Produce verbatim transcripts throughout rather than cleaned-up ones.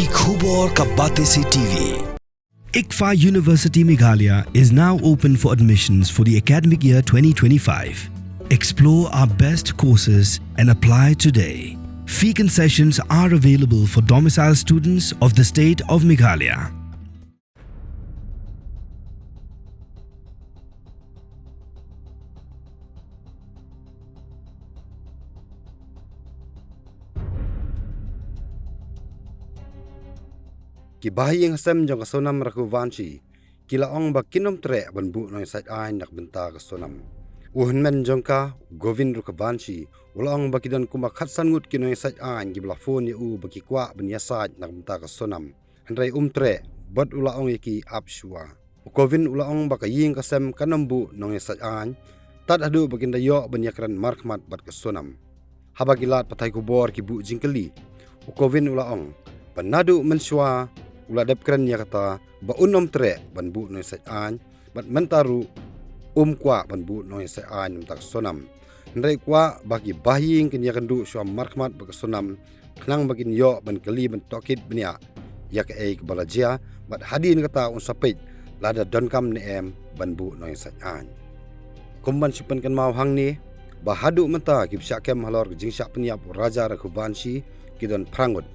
Khubor ka Batesi T V. ICFAI University Meghalaya is now open for admissions for the academic year twenty twenty-five. Explore our best courses and apply today. Fee concessions are available for domicile students of the state of Meghalaya. Ki bahaïing hasem jong ka Sonam Raghuvanshi ki la ong ba kin ym treh ban buh nongïasaid aiñ na ka bynta ka Sonam. U hynmen jong ka, u Govind Raghuvanshi, u la ong ba ki don kumba khatsan ngut ki nongïasaid aiñ kiba la phone ïa u ba ki kwah ban ïasaid na ka bynta ka Sonam. Hynrei um treh, bad u la ong ïa ki ap shuwa. U Govind u la ong ba ka ïing ka sem kan ym buh nongïasaid aiñ tad haduh ba kin da ïoh ban ïakren markhmat bad ka Sonam. Haba ki lad pathai khubor ki buh jingkylli, u Govind u la ong ba naduh mynshuwa u la dep kren ïa kata ba un ym treh ban buh nongïasaid aiñ, bad mynta ruh um kwah ban buh nongïasaid aiñ na ka bynta ka Sonam. Hynrei u kwah ba ki bahaïing kin ïakynduh shuwa markhmat bad ka Sonam, khnang ba kin ïoh ban kylli ban tohkit bniah ïa kaei kaba la jia, bad hadien kata un sa peit lada donkam ne em ban buh nongïasaid aiñ. Kum ban shu pynkynmaw hangne, ba haduh mynta kiba shah kem halor ka jingshah pynïap u Raja Raghuvanshi ki don phra ngut.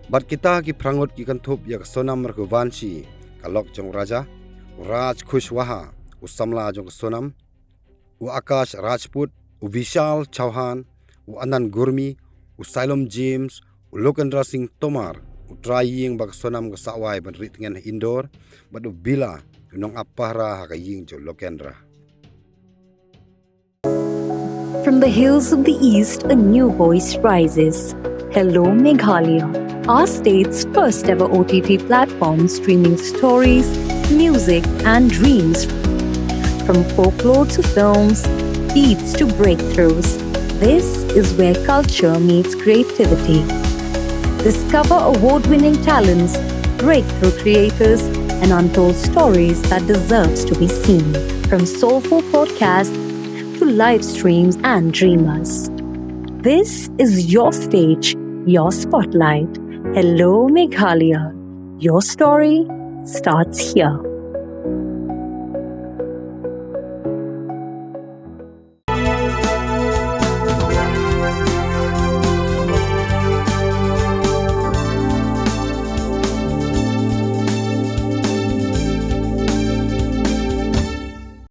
Bad kita ki phra ngut ki kynthup ïa ka Sonam Raghuvanshi, ka lok jong u Raja, u Raj Kushwaha, u samla jong ka Sonam, u Akash Rajput, u Vishal Chauhan, u Anand Gurmi, u Sailom James, u Lokendra Singh Tomar, u trai ïing ba ka Sonam ka sawai ban ri tngen ha Indore, bad u Bila, u nongap pahara ha ka ïing jong u Lokendra. From the hills of the East, a new voice rises. Hello, Meghalaya, our state's first ever O T T platform streaming stories, music, and dreams. From folklore to films, beats to breakthroughs, this is where culture meets creativity. Discover award winning talents, breakthrough creators, and untold stories that deserves to be seen. From soulful podcasts to live streams and dreamers. This is your stage, your spotlight. Hello, Meghalaya. Your story starts here.